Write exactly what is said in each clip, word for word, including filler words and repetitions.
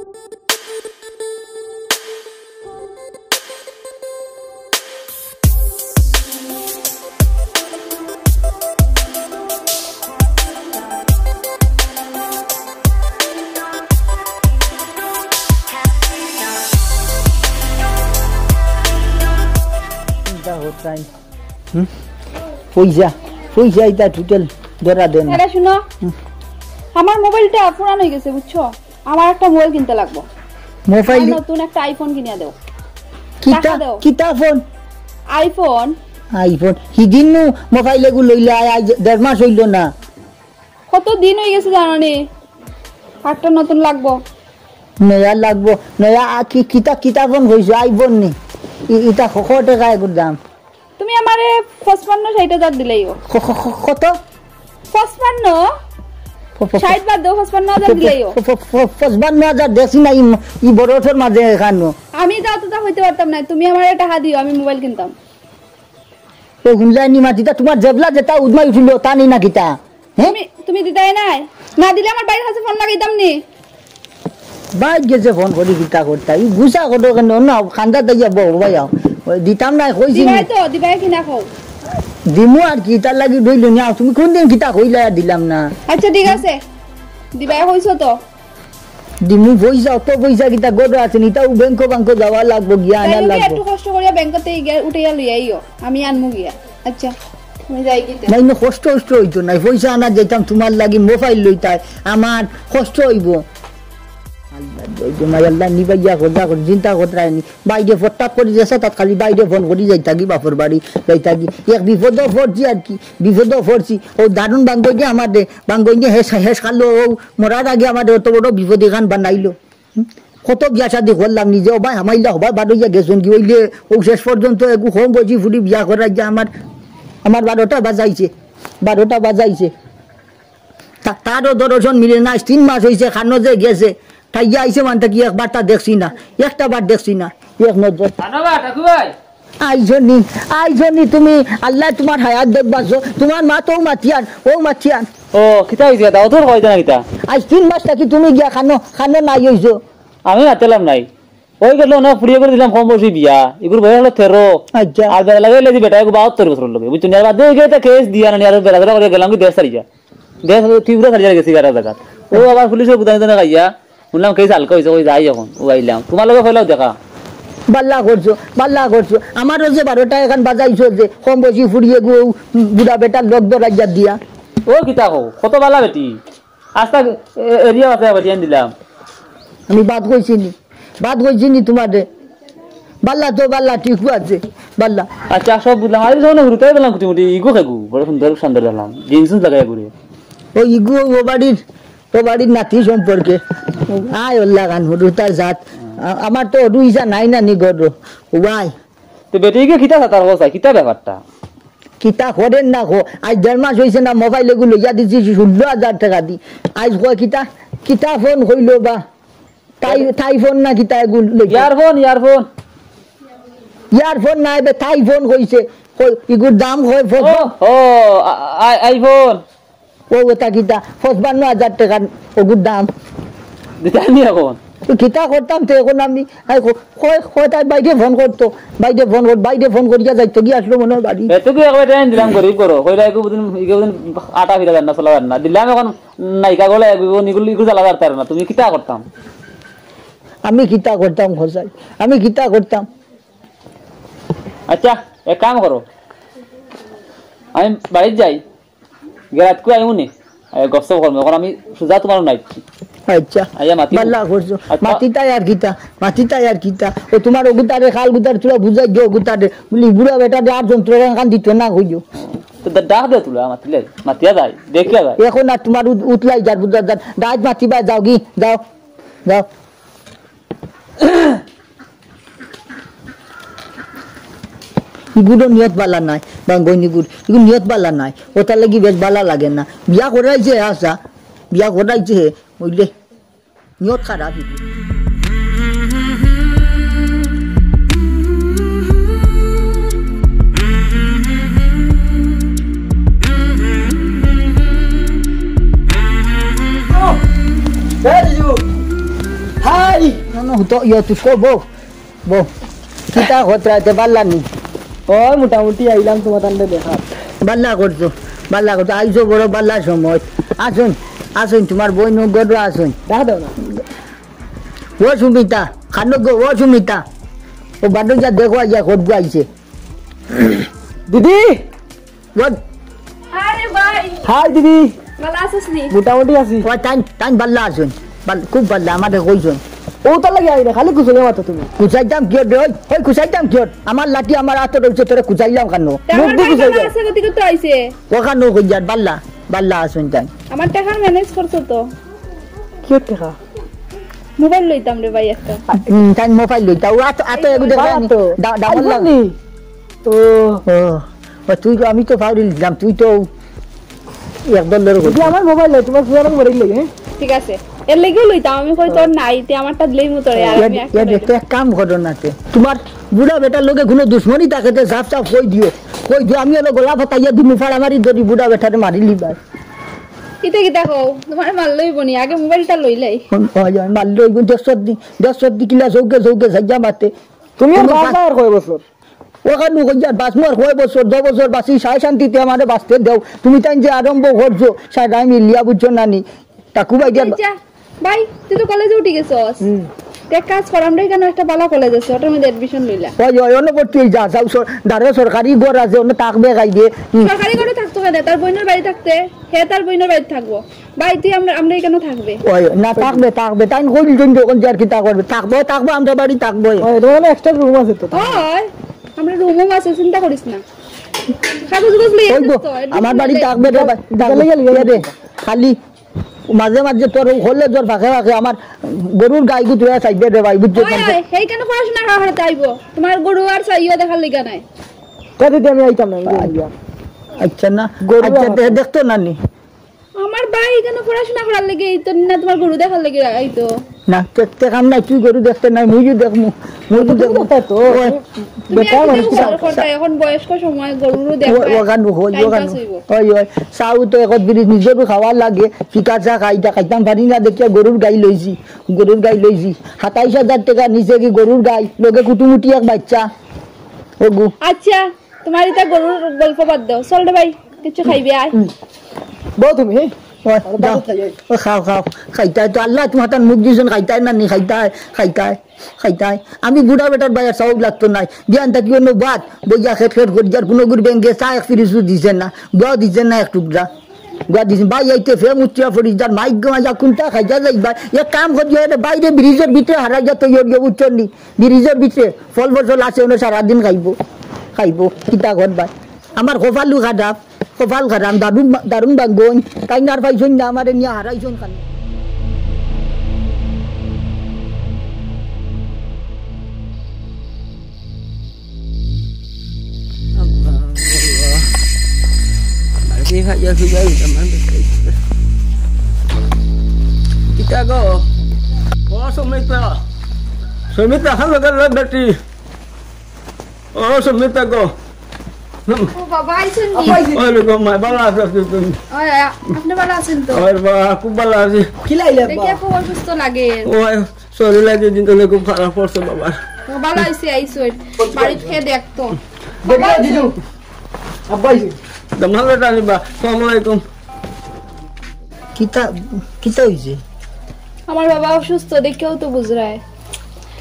চিন্তা করতাম। হুম? পয়সা, পয়সা ইটা টোটাল ধরা দেন। আরে শুনো, হুম। আমার মোবাইলটা পুরান হয়ে গেছে, বুঝছো? আমার একটা মোবাইল কিনতে লাগবো। মোবাইল? আর নতুন একটা আইফোন কিনিয়া দেও। কিতা, টাকা দেও। কিতা ফোন? আইফোন। আইফোন। হিদিন নু মোবাইল এগু লইলা, আই, আই দেড় মাস হইল না। কত দিন হয়ে গেছে জানো নি? একটা নতুন লাগবো। নয়া লাগবো, নয়া। আ, কি, কিতা, কিতা ফোন কইছো? আইফোন নি? ই-, ইটা ক, ক টেকা এগুর দাম? তুমি আমারে পঁচপান্ন ষাট হাজার দিলাইও। ক-, ক-, ক-, কত? পঁচপান্ন। প-, প-, ষাট বাদ দেও, পঁচপান্ন হাজার প-, প-, দিলাইও। প-, প-, প-, পঁচপান্ন হাজার দেখছি না ই ম-, ই বড় অটোর মাঝে এখানো। আমি যাও তো তা হইতে পারতাম না, তুমি আমারে টাকা দিও, আমি মোবাইল কিনতাম। ও হুনলাই নি মাতিতা, তোমার জেবলা যেটা উদমাই উঠিল, তা নেই না কিতা? হ্যাঁ? তুমি, তুমি দিতাই নাই? না দিলে আমার ভাইর কাছে ফোন লাগাইতাম নি। ভাইর গেছে ফোন করি কিতা করতা? ই গুসা করো কেন? না, খান্দা তাইয়া বউ ভাই আও। ওই দিতাম না, কইছি নি। দিবাই তো, দিবাই কি না কও? দিমু আর কি, তার লাগি রইল নি। আও, তুমি কোন দিন কিতা কইলা আর দিলাম না? আচ্ছা, ঠিক আছে। দিবাই কইছো তো। দিমু পয়সা, অত পয়সা কিতা গরো আছে নি? তাও ব্যাংকো ব্যাংকো যাওয়া লাগবো, গিয়া আনা যাই হোক, লাগবো। একটু কষ্ট করিয়া ব্যাংক থেকে গিয়া উঠাইয়া লইয়া আইও, আমি আনমু গিয়া। আচ্ছা, আমি যাই কিতা? না, ইনো কষ্ট কষ্ট হইতো নাই, পয়সা আনা যাইতাম তোমার লাগি, মোবাইল লইতাই, আমার কষ্ট হইব। আল্লাহ, ওই যে মাই আল্লাহ, নিবাইয়া খোঁজা করে, চিন্তা করতে রায়নি। বাইরে ফটাক করি যাচ্ছে, তাত খালি বাইরে ফোন করি যাইতাগি, বাপর বাড়ি যাইতাগি। এক বিপদও পড়ছি আর কি, বিপদও পড়ছি। ও দারুণ বাঙ্গই যে আমাদের, বাঙ্গই যে হেস, হেস খালো, ও মরার আগে আমাদের অত বড় বিপদ এখান বানাইলো। হুম? কত বিয়া শাদি করলাম নিজে, ও ভাই হামাইলা, ও ভাই বারো ইয়া গেছুন কি হইলে, ও শেষ পর্যন্ত একটু কম বয়সী ফুড়ি বিয়া করাই যে আমার, আমার বারোটা বাজাইছে, বারোটা বাজাইছে। তা-, তারও দর্শন মিলে না, আজ তিন মাস হইছে, খানো যে গেছে, তাই গিয়া আইছে মানে কি একবার তা দেখছি না, একটা বার দেখছি না, এক নজর। খানো বা, ঠাকু ভাই? আইছো নি, আইছো নি তুমি, আল্লাহ তোমার হায়াত দেখ বাঁচো, তোমার মা তো মাতিয়ান, ও মাতিয়ান। ও, কিতা হইছে? দাও তোর কইতা না কিতা? আজ তিন মাস থাকি তুমি গিয়া খানো, খানো নাই হইছো। আমি মাতলাম নাই। ওই গেল না, ফুড়িয়ে করে দিলাম কম বয়সী বিয়া। ইগুর বয়স হলো তেরো। আচ্ছা। আর বেড়া লাগাইলে দি বেটা, এগু বাহাত্তর বছর লগে। বুঝছো নি? আর বাদে গিয়ে তা কেস দিয়া না নি, আর বেড়া বেড়া করে গেলাম কি দেশ ছাড়িয়া। দেশ ত্রিপুরা ছাড়িয়া গেছি গাড়া জায়গা। ও আবার পুলিশের গুদানি দানে খাইয়া। শুনলাম কেস হালকা হইছে, ওই যাই এখন। ও আইলাম। তোমার লগে কইলাও দেখা। বাল্লা করছো, বাল্লা করছো। আমারও যে বারোটা এখান বাজাইছো যে কম বয়সী ফুড়িয়ে গু, বুড়া বেটার লোক ধরাইয়া দিয়া। ও কিতা কও? কত বালা বেটি। আস্তা এ-, এরিয়া আছে, আবার টিয়ান দিলাম। আমি বাদ কইছি নি, বাদ কইছি নি তোমারে। বাল্লা তো বাল্লা, ঠিক আছে, বাল্লা। আচ্ছা, সব বুঝলাম। আমি যখন হুরুতাই বললাম কুটিমুটি, ইগু খেগু, বড় সুন্দর সুন্দর দেখলাম, জিন্স উন্স লাগাই ঘুরে। ও ইগু ও বাড়ির, ও বাড়ির নাতি সম্পর্কে। আয় ওল্লা গান হুরুতার জাত। আ-, আমার তো রুইজা নাই না নি গড। ওয়াই। তো বেটি গিয়ে কিতা সাতার কথা, কিতা ব্যাপারটা? কিতা করেন না কো, আজ দেড় মাস হইছে না, মোবাইল এগু লইয়া দিছি ষোলো হাজার টাকা দি। আজ কয় কিতা, কিতা ফোন কইলো বা? তাই, তাই ফোন না কিতা এগু লইয়া? Earphone, earphone. ইয়ারফোন না, এবে তাই ফোন কইছে। কই, ইগুর দাম কয় ফোন? ও, ও, আ-, আ-, আইফোন। ও, ওটা কিতা? পঁচপান্ন হাজার টাকা ওগুর দাম। দিতাম নি এখন? তো কিতা করতাম তো এখন আমি? আই, ক-, কয়, কয় তাই বাইরে ফোন করতো, বাইরে ফোন কর, বাইরে ফোন করিয়া যাইতো কি আসলো মনে হয় বাড়ি। এত কি একবার টাইম দিলাম গরিব করো, কইলা একটু বুদিন, ইকে বুদিন আটা ফিরা দেন না, চলা দেন না। দিলাম এখন নাইকা গলে এক বিবন, ইগুলো, ইগুলো জ্বালা দাঁড় তার না, তুমি কিতা করতাম? আমি কিতা করতাম, খোঁজাই? আমি কিতা করতাম? আচ্ছা, এক কাম করো, আমি বাড়িত যাই, গেরাতকু আইমু নি, এ, গপসপ করমু। এখন আমি সুজা তোমার নাইছি। আচ্ছা। আইয়া মাতি। বাল্লা করছো। আচ্ছা। মাতিতাই আর কিতা, মাতিতাই আর কিতা। ও তোমার ওগুতারে, খাল গুতারে, তোরা বুঝাই দিও ওগুতারে। বলি, বুড়া বেটা দে আর যন্ত্র কান দিত না কইও। তো দা-, ডাক দে তোরা, মাতিলে, মাতিয়া যাই, দেখিয়া যাই। এখন আর তোমার উত-, উতলাই যার বুঝা যার। ডাক মাতিবা, যাও গি, যাও, যাও। ইগুরও নিয়ত বালা নাই, বাঙ্গইনিগুর, ইগুর নিয়ত বালা নাই, ওটার লাগি বেশ বালা লাগে না। বিয়া করাইছে আশা, বিয়া করাইছে হে, বুঝলে, নিয়ত খারাপ ইগুর। Hey, you. Hi, হুতো ইয়ো তুই কো বউ, বউ। কিতা কথা রাইতে পারলা নি? ওই মোটামুটি আইলাম তোমার তান্ডে দেখা। বাল্লা করছো, বাল্লা করছো, আইছো বড় বাল্লা সময়। আসুন, আসুন, তোমার বইন গরু আসুন। দেখা দাও না। ও সুমিতা, খানো গো, ও সুমিতা। ও বাদে যা দেখো, আইয়া খোঁজ আইছে। দিদি। ও আরে ভাই। হাই দিদি। ভালা আছস নি? মোটামুটি আছি। ও তাইন, তাইন বাল্লা আছইন। বাল-, খুব বাল্লা, আমারে কইছইন। ও তার লাগি আইরে, খালি কুচাইয়া মাতো তুমি। কুচাইতাম কিয়র রে, ওই, ওই কুচাইতাম কিয়র? আমার লাঠি আমার আতো রইছে, তোরে কুচাইলাম কেনে? তে আমার মুখ দি ভাই কুচাই ভালা দে। আছে, গতিকে তো আইছে। ওখানো কইয়ার বাল্লা, বাল্লা আছইন তাইন। আমার টেকার ম্যানেজ করছো তো? কিয়র টেকা? মোবাইল লইতাম রে ভাই একটা। হুম, তাইন মোবাইল লইতা। ও আতো, আতো এগু দেখো বালা নি। তো। দা-, দাম আইফোন লাগা। নি? ও। ও, ও, তুই তো, আমি তো ফাউরি দিলাম, তুই তো একদল লোক। যদি আমার মোবাইল নাই, তোমার পুরানো মোবাইল লাগে, হ্যাঁ? ঠিক আছে, এর লাগিও লইতাম আমি, কই তোর নাই, তে আমার তাত লইমু তোরে, আর এ, আমি এ, একটা লইলাম। তো এক কাম করো না তে, তোমার বুড়া বেটার লগে কোনো দুশমনি থাকে তে সাফ সাফ কই দিও, কই দিও, আমি হলো গলা ফাটাইয়া দিমু, ফাড়া মারি ধরি বুড়া বেটারে মারি লিবার। ইতা কিতা কও, তোমার মারলে অইবো নি, আগে মোবাইলটা লইলাই। হয়, হয়, মারলে অইবো, দশ দিন, দশ দিন কিলা চৌকে চৌকে যাইয়া মাতে। তুমি আর তুমি বাঁচবা আর কয় বছর? ওখানে কইয়া বাঁচমু আর কয় বছর, দশ বছর বাঁচি, সায় শান্তিতে আমারে বাঁচতে দেও। তুমি তাইন যে আরম্ভ করছো, সারাই মিলিয়া বুঝছো না নি? টাকু ভাই দিয়া আচ্ছা, ভাই, তুই তো কলেজে উঠি গেছস। হুম। তে এক কাজ কর, আমরা এখানে একটা ভালা কলেজ আছে, ওটার মধ্যে অ্যাডমিশন লইলা। ওই, ওই, অন্য ভর্তি হয়ে যা, যাও, সর-, ধারে সরকারি ঘর আছে, অন্য থাকবে খাইবে। হুম। সরকারি ঘরে থাকতো কেন? তার বইনের বাড়ি থাকতে, হে তার বইনের বাড়ি থাকবো। ভাই, তুই আমরা, আমরা এখানে থাকবে। ওই, না, থাকবে, থাকবে। তাই কইল জন যখন যে আর কিতা করবে। থাকবো, থাকবো, আমরা বাড়ি থাকবো। ওই, তোমার এখানে এক্সট্রা রুম আছে তো? ওই, আমরা রুমও আছে, চিন্তা করিস না। কাগজ উগজ লইয়া ওই গো, আসিস তো, admission আমার বাড়ি লইয়া থাকবে রে, বিকালে গেলি, বিকালে গেলি। খালি মাঝে মাঝে তোর ওই হলে তোর ফাঁকে ফাঁকে আমার গরুর গাই গুতুরে চাইবে রে ভাই, বুঝছো? ওই, ওই, হেই কেন পড়াশোনা করা হলে আইবো? তোমার গরু আর চাইও দেখার লিগা নাই। তা দিদি আমি আইতাম না, আমি যাই গিয়া। আচ্ছা না, গরু আচ্ছা, আমার দে-, দেখতো না নি? আমার ভাই কেন পড়াশোনা করার লাগি এই তো না, তোমার গরু দেখার লাগি এই তো। না, তে, তে কাম নাই, তুই গরু দেখতে নাই, মুইও দেখমু, মুইও দেখমু। তো, ওই, তুমি বেটা আর মানুষ কিছু কিতা করো, করতা, এখন বয়স্ক সময় গরুরও দেখা, ও, ওখানো, ওই, time ওখানো। Pass হইব। ওই, ওই, চাও তো এখন বিরিজ নিজেরও খাওয়া লাগে, ফিকা চা খাইতা, খাইতাম পারি না দেখিয়া গরুর গাই লইছি, গরুর গাই লইছি। সাতাইশ হাজার টাকা নিচে কি গরুর গাই, লগে কুটুমুটি এক বাচ্চা। ওগু। আচ্ছা, তোমার এটা গরুর গল্প বাদ দাও, চল রে ভাই, কিছু খাইবে আয়। হুম। বউ তুমি, হ্যাঁ? ওই, আর যাও। বাদে খাই, ওই। ওই, খাও, খাও। খাইতায় তো আল্লাহ তোমার তার মুখ দিয়েছেন, খাইতায় না নি, খাইতায়, খাইতায়, খাইতায়। আমি বুড়া বেটার বাইরে সব লাগতো নাই। বিয়ান থাকি অন্য বাদ, বইয়া খেট খেট করি, যার কোনো গুড় ব্যাংকে চা এক ফিরিসু দিছে না, গুয়াও দিছে না এক টুকরা। গুয়া দিছে, ভাই, এই তো ফেম উঠিয়া পড়ি, যার মাইক গো মাইয়া কোনটা খাইয়া যাইবা। এক কাম করি, এরে বাইরে ব্রিজের ভিতরে হারাই যা তৈরি হইয়া উঠছনি। ব্রিজের ভিতরে ফল ফসল আছে, ওনে সারাদিন খাইবো, খাইবো। কিতা কর ভাই? আমার কপালও খারাপ, কপাল খারাপ, দারুণ, দারুণ বাঙ্গন, তাই না আর পাইছন না, আমারে নিয়া হারাইছন খালি। আল্লাহ, আল্লাহ। বাড়িতে খাইয়া শুইয়া দিতাম, আমি দেখতে ইচ্ছে করে। কিতা গো? ও সুমিতা। সুমিতা, হ্যালো, গেল বেটি। ও সুমিতা গো। ও বাবা, আইছেন নি? ওই রে গো, মা, ভালো আছো তুমি? ওই, আপনি ভালো আছেন তো? ওই বা, খুব ভালো আছি। কিলাইলে দেখি বা? খুব অসুস্থ লাগে। ওই, শরীর লাগে কিন্তু খুব খারাপ করছে বাবা। ও, ভালো হইছে, আইসো। বাড়িত খেয়ে দেখতো। দেখি, দিদু। আব্বা আইছে। দমাল বেটা আনি বা। আসসালামু আলাইকুম। কিতা, কিতা হইছে? আমার বাবা অসুস্থ, দেখেও তো বুঝরায়।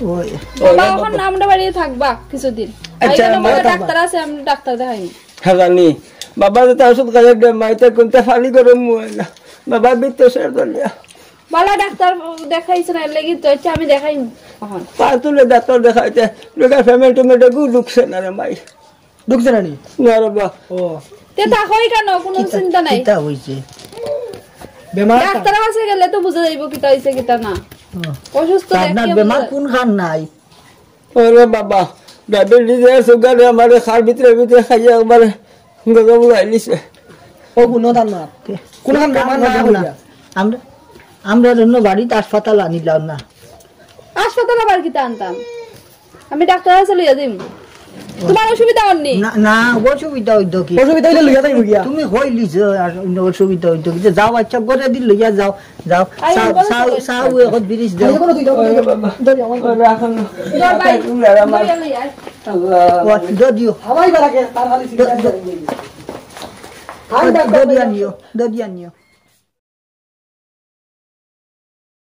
ওই। বাবা ওই এখন বাবা। আমরা বাড়িতে থাকবা কিছুদিন। আচ্ছা, আইলে না মা বলে থাকবা। ডাক্তার আছে, আমরা ডাক্তার দেখাইনি। হ্যাঁ জানি। বাবা তো তার ওষুধ খাইয়া দে, মাইতে কোনটা পানি গরম হয় না। বাবা বিত্ত শেষ দলিয়া। বালা ডাক্তার দেখাইছে না, এর লাগি তো হচ্ছে আমি দেখাই এখন। পা তুলে ডাক্তার দেখাইতে, লোকের পেমেন্ট টেমেন্ট এগু ঢুকছে না রে মাই। ঢুকছে না নি? না রে বা। ও। তে তা হয় কেন? কোনো কিতা, চিন্তা নাই। কিতা হইছে? বেমার তা- ডাক্তার কাছে গেলে তো বুঝা যাইব কিতা হইছে, কিতা না। ও। অসুস্থ তা আপনার দেখে বেমার বুঝা কোন খান নাই? ওরে বাবা, ডায়াবেটিস আর সুগারে আমারে খার ভিতরে ভিতরে খাইয়া একবারে গজা বুঝাই নিছে। ও, কোনো দাম না। কোন দাম না, না, না, না। কইয়া। আমরা, আমরা অন্য বাড়িতে হাসপাতাল আনিলাম না। হাসপাতাল আবার কিতা আনতাম? আমি ডাক্তার কাছে লইয়া যাইমু। তোমার অসুবিধা অর নি? না, না, অসুবিধা অইতো কি? অসুবিধা অইলে লইয়া যাইমু গিয়া। তুমি কইলিছো, আর অন্য অসুবিধা অইতো কি? যাও, আচ্ছা, ঘরে দি লইয়া যাও, যাও। আরে, চাও, বলো চাও, তো। চাও, এখন বিরিশ দাও। আরে, কোনো তুই যাও, ওরে বাবা। ধরি আমার ওরে রাখো না। ধর ভাই, তুমি আর আমার ধরে লই আয়। আল্লাহ। ও, দিও, দিও। হাওয়াই বাড়াকে, তার খালি দ-, দ-, হাই ডাক্তার দিয়া নিও, দ-, দিয়া নিও।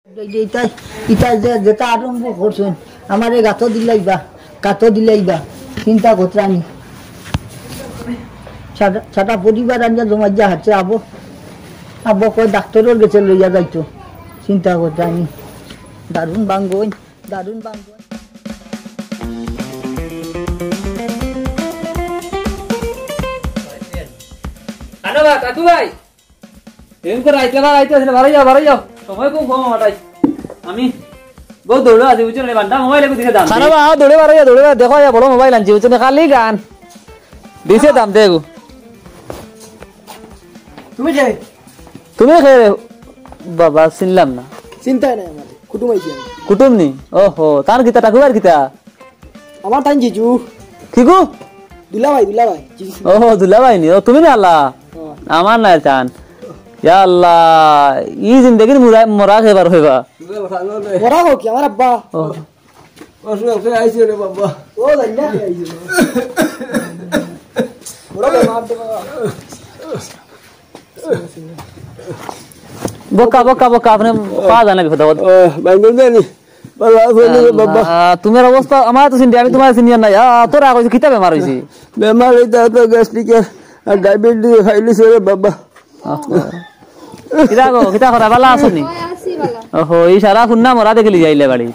এই যে ইটা, ইটা যে, যেটা আরম্ভ করছইন, আমারে গাতো দিলাইবা, গাতো দিলাইবা, চিন্তা করতানি। সারা, সারা পরিবার আনিয়া জমা দিয়া হাতে আবো, আবো কয় ডাক্তারর গেছে লইয়া যাইতো, চিন্তা করতানি। দারুণ বাঙ্গন, দারুণ বাঙ্গন। আনো বা, কাকু ভাই। এরকম করে আইতে না, আইতে আসলে বাড়াই যাও, বাড়াই যাও। সময় খুব কম আমার তাই। আমি বহুত দৌড়ে আছি, বুঝছো না? বান্ডা মোবাইল একটু দিকে দাম। খানা বা, আও, দৌড়ে বাড়াই যাও, দৌড়ে বাড়াই, দেখো, ইয়া বড় মোবাইল আনছি, বুঝছো না? খালি গান। দিছে দাম, দেখো। তুমি কে? তুমি কে রে? বাবা, চিনলাম না। চিন্তায় নাই আমার, কুটুম আইছি আমি। কুটুম নি? ওহো, তার কিতা, টাকুবার কিতা? আমার তাইন জিজু। কি গো? দুলাভাই, দুলাভাই। জিজু। ও, দুলাভাই নি? ও, তুমি না আল্লাহ? ও। আমার না চান। ইয়া আল্লাহ, ই জিন্দেগির মুরা-, মরা খেবার হইবা। মরা হোক কি, আমার আব্বা। ও। অসুখ করে আইছে রে বাবা। ও, জানি না কে আইছে। বড় বেমার তো বাবা। বকা, বকা, বকা, আপনে পাওয়া যায় না বিপদ আপদ। ও, বাইঙ্গল জানি। বাবা, আফনে রে বাবা। আহ, তুমার অবস্থা, আমার তো চিনতে, আমি তুমার চিনিয়ার নাই। আহ, তোরা কইছো, কিতা বেমার হইছে? বেমার হইতে তো গ্যাস্ট্রিক আর ডায়াবেটিস খাইলিছে রে বাবা। আহ, কিতা গো, কিতা করা, ভালা আছো নি? হয়, আছি ভালা। ওহো, ই সারা হুন্না মরা দেখিলি যাইলে বাড়ি।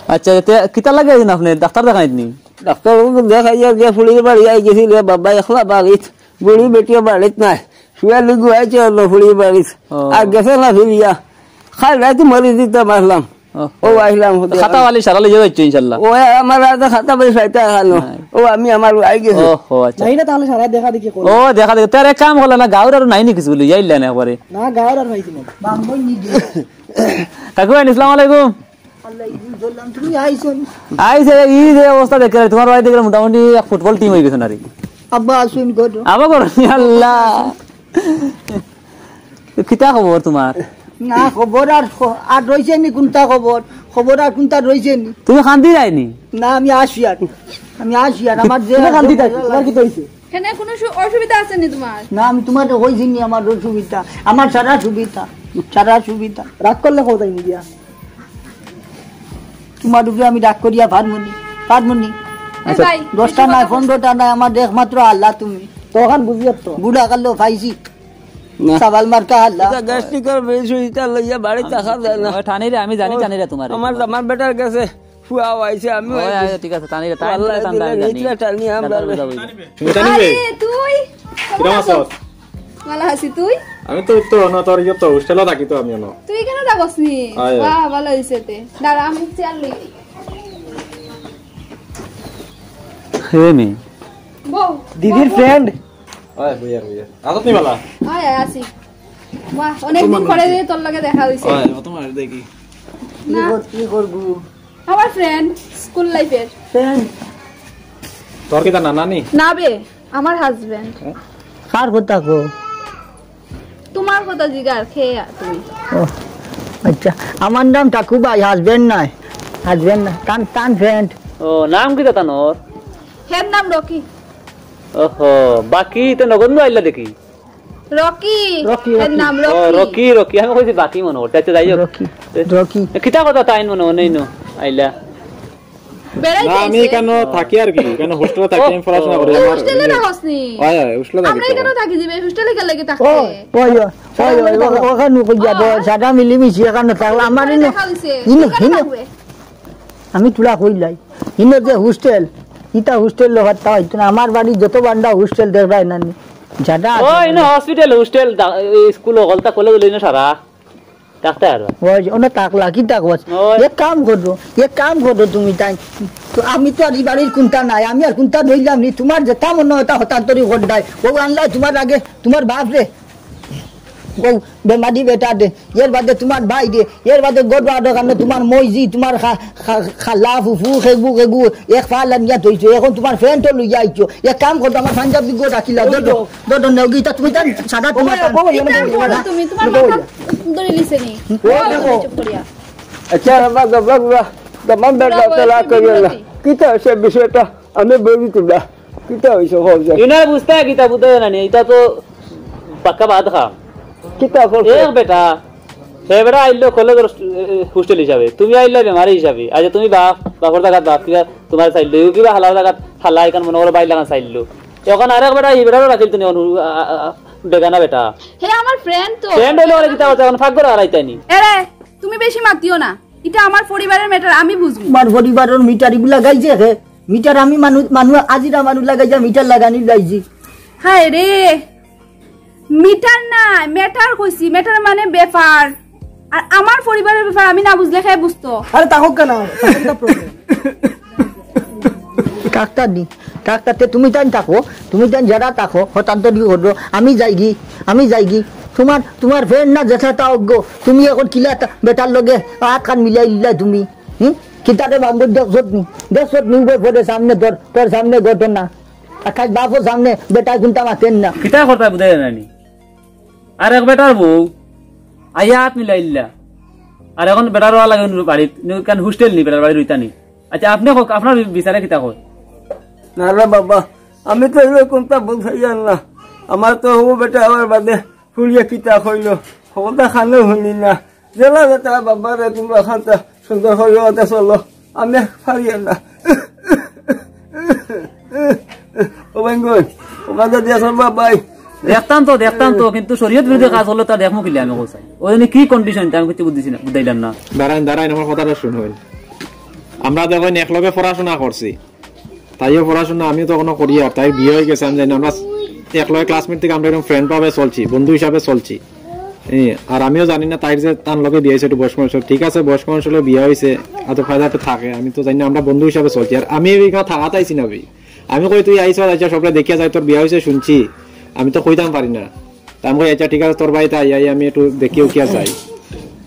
আচ্ছা, তে কিতা লাগে আইছইন আপনে? ডাক্তার দেখাইত নি? ডাক্তার দেখাইয়া যে ফুড়ির বাড়ি আই গেছি রে বাবা, একলা বাড়িত। বুড়ি বেটিও বাড়িত নাই। শুয়ে লুগু আইছে অন্য ফুড়ির বাড়িত। ও। আর গেছে না ফিরিয়া। খাই রাইতে মরি দিতে পারলাম। ও। ও আইলাম। খাতা ওয়ালি সারা লইয়া যাইছো ইনশাআল্লাহ। ও আমার রাতে খাতা বই ফাইতে আনো। নাই। ও আমি আমার আই গেছি। ও, ও, আচ্ছা। নাই না তাহলে সারা দেখা দেখি করি। ও, দেখা দেখি। তার এক কাম করলে না, গাউর আর নাই নি কিছু বলি, যাইলে না একবারে। না, গাউর আর পাইছি না। বাম্বই নি দে। কাকু, আসসালামু আলাইকুম। আল্লাহ, এই দিন ধরলাম, তুমি আইছো নি? আইছে, এই যে অবস্থা দেখে, তোমার বাড়ি দেখে মোটামুটি এক ফুটবল টিম হয়ে গেছে না রে। আব্বা আসুন ঘর। আবার করো নি, আল্লাহ। কিতা খবর তোমার? না, খবর আর খ-, আর রইছে নি কোনটা খবর? খবর আর কোনটা রইছে নি? তুমি কান্দি যায়নি? না, আমি আসি আর। আমি আসি আর, আমার যে তুমি কান্দি যায়নি, তোমার কিতা হইছে? কেনে, কোনো সু-, অসুবিধা আছে নি তোমার? না, আমি তোমারে কইছি নি আমার অসুবিধা, আমার সারা সুবিধা, সারা সুবিধা। রাগ করলে কোথায় নিয়ে গিয়া? তোমার উপরে আমি রাগ করিয়া পারমু নি, পারমু নি। এ আচ্ছা। ভাই, দশটা কিছু নাই, কথা কও। পনেরোটা নাই, আমার একমাত্র আল্লাহ তুমি। তখন বুঝিয়ার তো। বুড়া কালো পাইছি। না। সাবাল মার্কা আল্লাহ। এটা গ্যাস্ট্রিকের বেশি, এটা লইয়া বাড়ি থাকা যায় না। ওই টানিরে, আমি জানি ও, টানিরে তোমার। আমার, আমার বেটার গেছে ফুয়া আইছে, আমি ওই, আইছি। আয়, ঠিক আছে, টানিরে, টানিরে, আল্লাহ টান, দিলে টান, টানি। নিচলা টানি আমরা। টান, টান, টান। তুমি জানি বে? আরে, তুই? কিরম আছস? ভালা আছি, তুই? আমি তো, তো, না, তোর ইয়ে তো, হোস্টেলে থাকি তো আমি অনো। তুই কেনে থাকস নি? আয়, আয়। বাহ, ভালা হইছে তে। দাঁড়া, আমি চেয়ার লই। হে মি। বউ, দিদির বউ, বউ। ফ্রেন্ড। আয়, বইয়ার, বইয়ার। আছত নি বালা? আয়, আয়, আছি। বাহ, অনেকদিন পরে যে তোর লগে দেখা হইছে। আয়, তোমার দেখি। না। কি কর-, কি করবো? আমার ফ্রেন্ড, স্কুল লাইফের। ফ্রেন্ড? তোর কিতা নানা নি? না বে, আমার হাজবেন্ড। হ্যাঁ? কার কথা কও? তোমার কথা জিগার, কে তুমি? ও, আচ্ছা, আমার নাম টাকু ভাই, হাজবেন্ড নায়। হাজবেন্ড না, তান, তান ফ্রেন্ড। ও, নাম কিতা তান ওর? হের নাম রকি। ওহো, বাকি তো নগদ নু আইলা দেখি। রকি, রকি, এর রকি। নাম ও, রকি। রকি, রকি, আমি কইছি বাকি মনে করতে। আচ্ছা, যাই হোক। রকি, এ, রকি। এ, কিতা কথা তাইন মনে মনে ইনো আইলা? বেড়াইতে না, আমি আইছে। এখানো থাকি আর কি, এখানো হোস্টেলে থাকি, আমি ও, পড়াশোনা ও। করি। তুই আমার হোস্টেলে ইয়ে থাকস নি? হয়, হয়, হোস্টেলে থাকি আমরা তো। এখানো থাকি দিবে, হোস্টেলে গেলে কি থাকতে? ও, ওই, ওই, ওই, ওই, ওখানো কই যাবো? ও। সাদা মিলিমিশি এখানো থাকলে আমার ইনো, দেখা হইছে। ইনো, কিখানে ইনো। থাকবে? আমি তোরা কইলাই। ইনো যে হোস্টেল, ইটা হোস্টেল লোকার তা হইতো না। আমার বাড়ি যত বান্ডা হোস্টেল দেখরায় না নি। যারা আছে ও, ইনো মানে। হসপিটাল, হোস্টেল, দা-, এই স্কুল, হকলতা, কলেজ, ইনো সারা। থাকতে আর। ওই যে, ওনো থাকলা, কি থাকবো? ওই। এক কাম করো, এক কাম করো তুমি তাই। তো আমি তো আর এই বাড়ির কোনটা নাই, আমি আর কোনটা ধরলাম নি, তোমার যেটা মনে হয় তা হতান্তরি ঘটায়। ও আনলাই তোমার আগে, তোমার বাপ রে। ও বেমারি বেটা দে, এর বাদে তুমার ভাই দে, এর বাদে গড় বাড়ো কারণে তুমার মইজি, তুমার খা-, খা-, খালা, ফুফু, খেগু, খেগু, এক ফালা নিয়া থইছো। এখন তুমার ফ্রেন্ড তো লইয়া আইছো। এক কাম করো, আমার পাঞ্জাবি গো রাখিলা, দো, দো, দো, দো, নেও গি, ইতা তুমি তান সাদা ও তুমার ভাই, তান। ও ভাই, ইতা ও ভাই, করো ও ভাই। তুমি, তুমার ও ভাই। মাথা ধরে নিছে নি? ও দেখো। আচ্ছা, বাবা, বাবা, বাবা, দামান বেটা, বাবা, তালাক করিও না। বিরতি। কিতা হইছে বিষয়টা? আমি বুঝি তুলা। কিতা হইছে, কও যে? ইনার বুঝতে কিতা বুঝতে না নি, ইতা তো পাক্কা বাদ খা। কিতা করছে? এ বেটা, হে বেটা আইলো কলেজর, এ, হোস্টেল হিসাবে, তুমি আইলা বেমারি হিসাবে। আচ্ছা, তুমি বাপ, বাপর জাগাত বাপ, কিবা তুমার চাইলো, ইউ কিবা হালার জাগাত হালা, এখান মনে করো বাইর লাগান চাইলো। এখন আরেক বেটা, হি বেটারও রাখিল তুমি, অনু-, আ, আ, আ, বেগানা বেটা। হে আমার ফ্রেন্ড তো। ফ্রেন্ড হইলে ওরা কিতা হচ্ছে, এখন ফাঁক করে হারাইতাই নি। এরে, তুমি বেশি মাতিও না, ইটা আমার পরিবারের ম্যাটার, আমি বুঝবো। আমার পরিবারের মিটার ইগুলা গাইছে কে? মিটার আমি মানু, মানু, আজিরা মানু লাগাইয়া মিটার লাগানি লাইছি। হায় রে, মিটার না, ম্যাটার কইছি, ম্যাটার মানে ব্যাপার। আর আমার পরিবারের ব্যাপার আমি না বুঝলে কে বুঝতো? আরে তা হোক কেন? তা হোক না problem। ডাক্তার নি, ডাক্তার তে তুমি তাইন থাকো, তুমি তাইন যারা থাকো, হতান্ত দি করো, আমি যাইগি, আমি যাইগি। তুমার, তুমার ফ্রেন্ড না যেটা তা অজ্ঞ, তুমি এখন কিলা তা-, বেটার লগে আত খান মিলাই দিলা তুমি। হুম? কিতারে বাবু দেখছত নি? দেখছত নি উবে পড়ে সামনে তোর, তোর সামনে ঘটনা। আর খাস বাপর সামনে বেটা কুনতা মাতেন না। কিতা করতা বুঝাই জানানি? আর এক বেটার বউ, আইয়া আত মিলাইলা। আর এখন বেটার ওয়া লাগে বাড়িত, নি কান হোস্টেল নি বেটার বাড়ি রইতা নি। আচ্ছা, আপনে কউক, আপনার বি-, বিচারে কিতা কয়? না রে বাবা, আমি তো এরকম তা বুঝাইয়ার না। আমার তো হবু বেটা আমার বাদে ফুড়িয়ে কিতা কইলো, হবুতা খানো হুনি না। জেলা বেটা বাবা রে, তোমরা খানতা সুন্দর করিয়া ওটা চলো, আমি আর পারি না। ও ভাই গো, ওখান দিয়ে আসো বাবাই। দেখতাম তো, দেখতাম তো, কিন্তু শরীয়ত বিরোধী কাজ হলে তা দেখমু কিলে আমি কোথায়। ওই জন্য কি কন্ডিশন, আমি কিছু বুঝছি না, বুঝাইলাম না। দাঁড়াইন, দাঁড়াইন, আমার কথাটা শুনুন। আমরা দেখইন একলগে পড়াশোনা করছি, তাইও পড়াশোনা, আমিও তো এখনো করি, আর তাই বিয়া হয়ে গেছে, আমি জানি না। আমরা একলগে ক্লাসমেট থেকে আমরা এরকম ফ্রেন্ড ভাবে চলছি, বন্ধু হিসাবে চলছি। এ, আর আমিও জানি না তাইর যে তার লগে বিয়া হয়েছে একটু বয়স্ক মানুষ। ঠিক আছে, বয়স্ক মানুষ হলে বিয়া হয়েছে, এত ফায়দা একটু থাকে, আমি তো জানি না, আমরা বন্ধু হিসাবে চলছি। আর আমি এখানে থাকাত আইছি না ভাই, আমি কই তুই আইস, আচ্ছা সবরে দেখিয়া যাই, তোর বিয়া হয়েছে শুনছি, আমি তো কইতাম পারি না। তা আমি কই, "আচ্ছা, ঠিক আছে, তোর বাড়িতে আই, আই আমি একটু দেখি উকিয়া যাই।"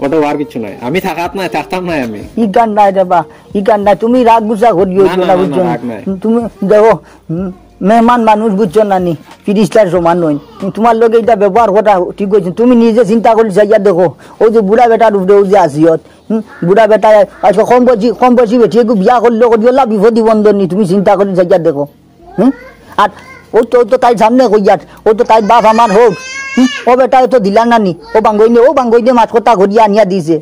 ওটা আর কিচ্ছু নাই, আমি থাকাত নাই, থাকতাম নাই আমি। ই গান নাই রে বা, ই গান নাই। তুমি রাগ গুসা করিও না, না, না, না, বুঝছো? রাগ নাই। তুমি দেখো, হুম, মেহমান মানুষ বুঝছো না নি, ফিরিস্তার সমান নয়। তোমার লগে এটা ব্যবহার করা ঠিক হয়েছে। তুমি নিজে চিন্তা করি চাইয়া দেখো, ওই যে বুড়া বেটার উপরে ওই যে আসিয়ত, হুম, বুড়া বেটা আজকে কম বয়সী, কম বয়সী বেটি একটু বিয়া করলে করিওলা বিপদী বন্ধন নি, তুমি চিন্তা করি চাইয়া দেখো। হুম? আর ও তো, ও তো তাই সামনে কইয়ার, ও তো তাই বাপ আমার হোক। হুম? ও বেটা, ও তো দিলা না নি, ও বাঙ্গইনে, ও বাঙ্গইনে মাত কথা করিয়া আনিয়া দিছে।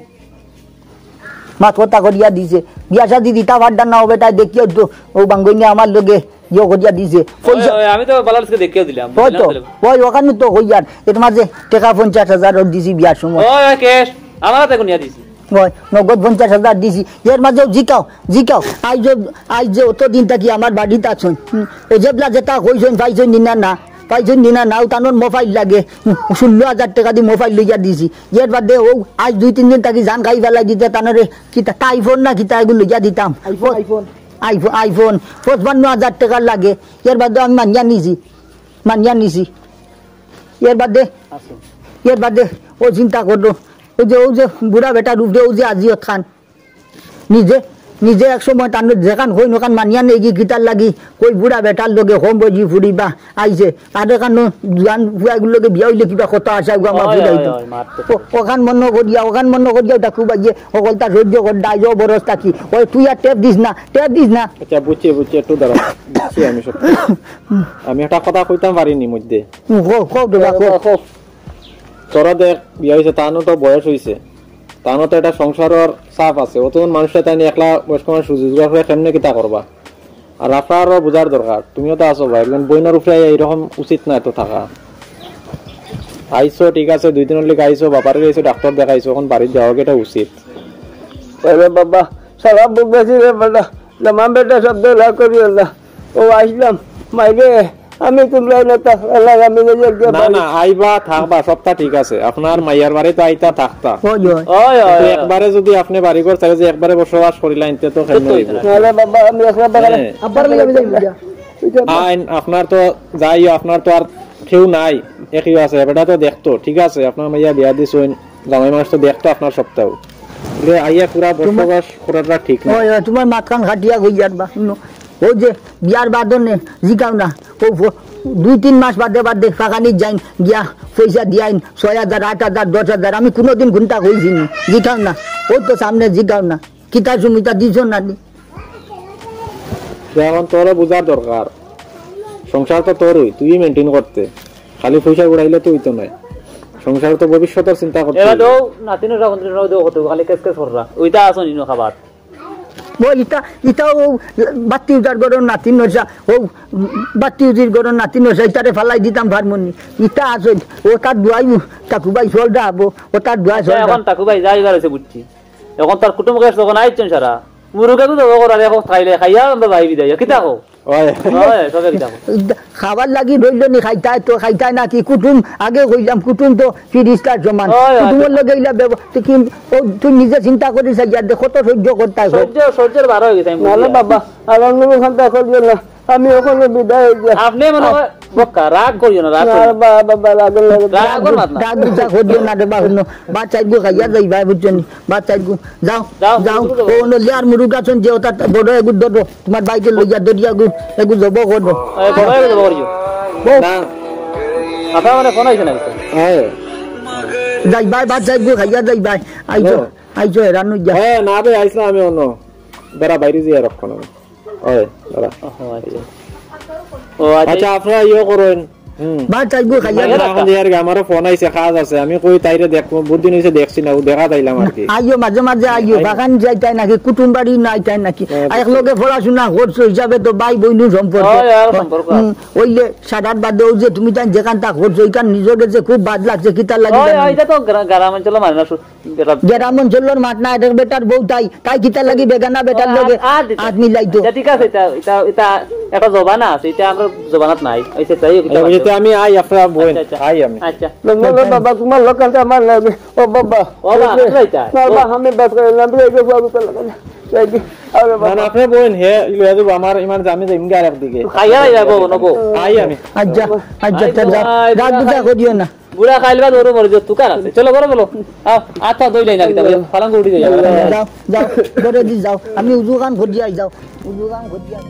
মাত কথা করিয়া দিছে। বিয়া শাদি দিতা পারতাম না, ও বেটা দেখিও তো, ও বাঙ্গইনে আমার লগে ইয়ে করিয়া দিছে। পয়সা ওই, ওই, আমি তো বালালসকে দেখিয়া দিলাম, ওই তো, বুঝলাম, তাহলে। ওই ওখানে তো কইয়ার, এর মাঝে টাকা পঞ্চাশ হাজার ওর দিছি বিয়ার সময়। ওই, ওই, ক্যাশ, আমার হাতে গুনিয়া দিছি। ওই, নগদ পঞ্চাশ হাজার দিছি। এর মাঝেও জিকাও, জিকাও। আইজ যে, আইজ যে অত দিন থাকি আমার বাড়িত আছইন। হুম, ও যেবলা যেটা কইছইন, পাইছইন নি না, না। পাইছইন নি না, না, উতানোর মোবাইল লাগে। হুম, ষোলো হাজার টাকা দি মোবাইল লইয়া দিছি। এর বাদে ও আইজ দুই তিন দিন থাকি জান খাই ফেলাই দিতে, তানরে কিতা, আইফোন না কিতা এগুলো লইয়া দিতাম। IPhone, iPhone. আইফো-, আইফোন, পঁচপান্ন হাজার টাকা লাগে। এর বাদে আমি মানিয়া নিছি, মানিয়া নিছি। এর বাদে, আচ্ছা। এর বাদে ও চিন্তা করলো, ওই যে, ওই যে বুড়া বেটার উপরে ওই যে আজিয়ত খান, নিজে, নিজে এক সময় তার যেখান হইন ওখান মানিয়া নেই গি গিটার লাগি, কই বুড়া বেটার লগে কম বয়সী ফুড়ি বা আইছে, আর এখান জোয়ান ফুয়াগুলোর লগে বিয়া হইলে কিবা কত আশা গো আমার হয়, ফুড়াই হয়, তো। হয়, মারতে ও-, ওখান মনে করিয়া, ওখান মনে করিয়া ওটা খুব আইয়ে, হকলতা সহ্য কর, দায় জবরদস্ত থাকি। ওই তুই আর টেপ দিস না, টেপ দিস না। আচ্ছা, বুঝছি, বুঝছি, একটু দাঁড়াও। বুঝছি আমি সব। আমি একটা কথা কইতাম পারিনি মধ্যে। হুম, কও, কও, দাদা, কও। কও। তোরা দেখ, বিয়া হইছে, তানও তো বয়স হইছে, তানও তো একটা সংসারর চাপ আছে। অতজন মানুষটা তাই নিয়ে একলা বয়স্ক মানুষ রুজি রোজগার করে কেমনে কিতা করবা? আর আপনারও বুঝার দরকার, তুমিও তো আছো ভাই, একজন বইনের উপরে এইরকম উচিত না এত থাকা। আইসো, ঠিক আছে, দুই দিন হলে আইসো, বাপারে আইসো, ডাক্তার দেখাইছো, এখন বাড়ির যাওয়া কি এটা উচিত? আরে বাবা, সারা বুক বেশি রে বেটা, জামা বেটা শব্দ না করিও না। ও আইসলাম, মাইরে, আমি তোমরা না তা, আল্লাহ, আমি নিজে গিয়ে না, বাড়ি। না, আইবা, থাকবা, সবটা ঠিক আছে। আপনার মাইয়ার বাড়ি তো আইতা থাকতা। ওই, ওই। ওই, ওই, কিন্তু ওই। একবারে যদি আপনি বাড়ি ঘর ছেড়ে যে একবারে বসবাস করিলা, ইনতে তো কেমনে হইব? না রে বাবা, আমি একলা বাগানে হ্যাঁ। আব্বার লগে আমি যাইব গিয়া। আইন, আপনার তো যাই, আপনার তো আর কেউ নাই, একিউ আছে, বেটা তো দেখতো, ঠিক আছে, আপনার মাইয়া বিয়া দিছইন, জামাই মানুষ তো দেখতো আপনার সবতাউ। বলে আইয়া পুরা বসবাস করাটা ঠিক না। ওই, ওই, তুমার মাতখান কাটিয়া কইয়ার বা, হুনো। অউ যে বিয়ার বাদে নে, জিগাও না। অউ ফ-, দুই তিন মাস বাদে বাদে ফাঁকানিত যাইন, গিয়া পয়সা দিয়াইন, ছয় হাজার, আট হাজার, দশ হাজার, আমি কুনুদিন কুনতা কইছি নি, জিগাও না। অউ তো সামনে জিগাও না। কিতা সুমিতা দিছো না নি? তো এখন তোরও বুঝার দরকার, সংসার তো তোরই, তুই মেইনটেইন করতে, খালি পয়সা উড়াইলে তো অইতো নায়। সংসার তো ভবিষ্যতর চিন্তা করতে এরা অইবো। দেও নাতিন ওরা বন্ধু ওরা দেও কত খালি কেস কেস কররা। ওইটা আসো নিনো খাবার। ও ইটা, ইটা ও বাত্তি উজার ঘরর নাতিন নসা, ও বাত্তি উজির ঘরর নাতিন নসা, ইটারে ফালাই দিতাম পারমু নি। ইটা আসল, ও তার দুয়াই, টাকু ভাই চল দা আবো, ও তার দুয়াই আচ্ছা, চল দা। এখন টাকু ভাই যাইবার আছে বুঝছি। এখন তার কুটুম গেছ তখন আইছেন সারা। মুরুগে তো জবো করার এখন খাইলে খাইয়া আমরা যাই বিদায়। কিতা কও? ওই। ওই, সবে কিতা কও? খাবার লাগি রইল নি খাইতায় তো, খাইতায় নাকি? কুটুম আগে কইলাম, কুটুম তো ফিরিস্তার সমান। ওই, ওই। কুটুমর লগে ইলা ব্যব-, তুই কি, ও, তুই নিজে চিন্তা করিস, আর দেখ কত সহ্য করতায়। সহ্য, সহ্যর বার হয়ে গেছে, আমি নাহলে বুঝি। বাবা, আমার নুরু খান তো এখন না। আমি ওখানে বিদায় হয়ে যাই। আপনি মনে হয় বক্কা, রাগ করিও না, রাগ না, করিও না। বা-, বাবা, রাগ না, রাগ। রাগ কর মাত না। রাগ গুছা করিও না রে বা, হুনো। বা চাইগু খাইয়া যাইবায়, বুঝছো নি? বা চাইগু। যাও, যাও, যাও। তুমি যাও। ও নলিয়ার মুরুগ আছইন যে ওটা বড় এগু ধরো। তোমার বাইকে লইয়া দরিয়া গু, এগু জবো করো। এই বড় এগু জবো করিও। ও। না। আপনার মানে ফোন আইছে না কিছু? হ্যাঁ। যাইবায়, বা চাইগু খাইয়া যাইবায়। আইছো, হ্যালো। আইছো, হেরান হইয়া। হ্যাঁ, না বে, আইসলাম আমি অন্য। বেড়া বাইরে যাই আর অখন আমি। ওই, দাঁড়া। ওহো, আচ্ছা। ও, আচ্ছা। আচ্ছা, আপনারা ইয়ে করেন। হুম। বা চাইগু খাইয়া না, না, যাও। এখন যে আর কি, আমারও ফোন আইছে, কাজ আছে। আমি কই তাইরে দেখবো, বহুত দিন হইছে দেখছি না, ও দেখা যাইলাম আর কি। আইও, মাঝে মাঝে আইও, আইও। বাগান যাইতায় নাকি, কুটুম বাড়ি নাইতায় নাকি? হ্যাঁ, আর এক বুঝছি। লগে পড়াশোনা করছো হিসাবে তো ভাই বইনু সম্পর্ক। হয়, আর সম্পর্ক। হুম, ওইলে সারার বাদে ও যে তুমি তাই যেখান তা করছো, ওইখান নিজের গেছে খুব বাদ লাগছে, কিতা লাগি হয়, জানো? হয়, এটা তো গ্রা-, গ্রাম অঞ্চলে মানে না, সু-, বেটা। গ্রাম অঞ্চলর মাত না, এটার বেটার বউ তাই, তাই কিতা লাগি বেগানা বেটার ও, লগে আত, আত দিতে। আত মিলাইতো। আচ্ছা, ঠিক আছে, এটা, এটা, এটা একটা জমানা আছে, এটা আমরা জমানাত নাই। এই যে তাই, এই, ওই যে তো আমি আই, আপনারা বইন, আচ্ছা, আচ্ছা। আই আমি। আচ্ছা। না, না, না, বাবা, তোমার লোক আছে, আমার লাগবে। ও বাবা। ও বাবা, এই যে, আপনি যাইতা। না, বাবা, ও। আমি বাস করে না, আমি এই যে বাবু তো লাগে না। এই যে, আরে না, না, বাবা। আপনি বইন, হে, লইয়া যাবো, আমার ইমান জামি যাই, ইমগে আর একদিকে। খাইয়া যাইবা, বউ, না, বউ। আই আমি। আচ্ছা, আচ্ছা, আই, আচ্ছা, বউ, যাও। আই, রাগ বউ, গুজা আই। করিও না। বুড়া খাইল বা দৌড়ো মরে যত কার আছে। চলো, ঘরে বলো। আও, আচ্ছা, দই নাই না, কিতা বলে? ফালাঙ্গো উঠি যাই। যাও, যাও, ঘরে দি যাও। আমি উজু খান করি আই যাও। উজু খান করি আই।